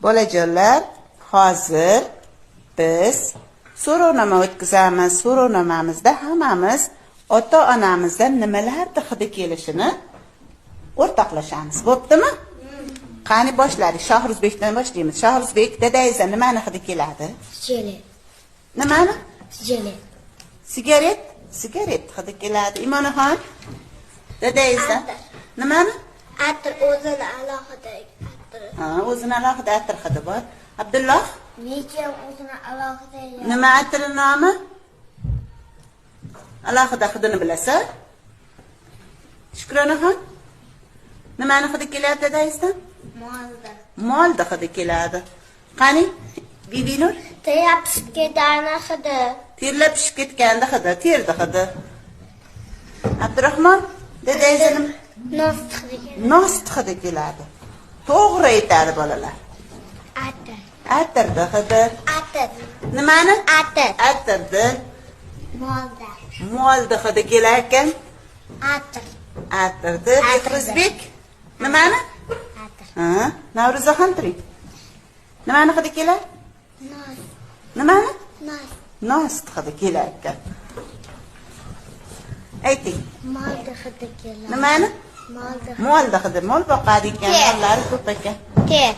Bolajonlar, hozir biz so'rovnoma o'tkazamiz. So'rovnomamizda hammamiz ota-onamizdan nimalarni hidi kelishini o'rtoqlashamiz. Bo'ptimi? Qani, boshladik. Shohruzbekdan boshlaymiz. Shohruzbek, dadangizdan nimani hidi keladi? Jeli. Nimani? Jeli. Sigaret? Sigaret hidi keladi. Imonaxon, dadangizdan Atir. nimani? Atir, o'zini alohida atir. Ha, o'zini alohida atir hidi bor. Abdulloh, Necham o'zini alohida. Nima atiri nomi? Alohida hidini bilasan? Shukronaxon, nimani hidi keladi dadangizdan? Molda. Molni hidi keladi. Qani, Bibinur? Terlab pishib ketgani hidi. Terlab pishib ketganda hidi, terdi hidi. Abdurahmon, dadangizdan nima? Nos hidi keladi. Nos hidi keladi. To'g'ri aytadi bolalar. Atir. Atirdi hidi. Atir. Nimani? Atir. Atirdi. Molda. Molni hidi kelar ekan. Atir. Atirdi. Atirdi. Behruzbek, nimani? Atir. Ha, Navro'zaxon, turing. Nimani hidi kelar? Nos. Nimani? Nos. Nos hidi kelar ekan. Ayting. Molda hidi keladi. Nimani? Molda. Molni hidi. Mol boqadi ekan, Ter. mollari ko'p ekan. Ter.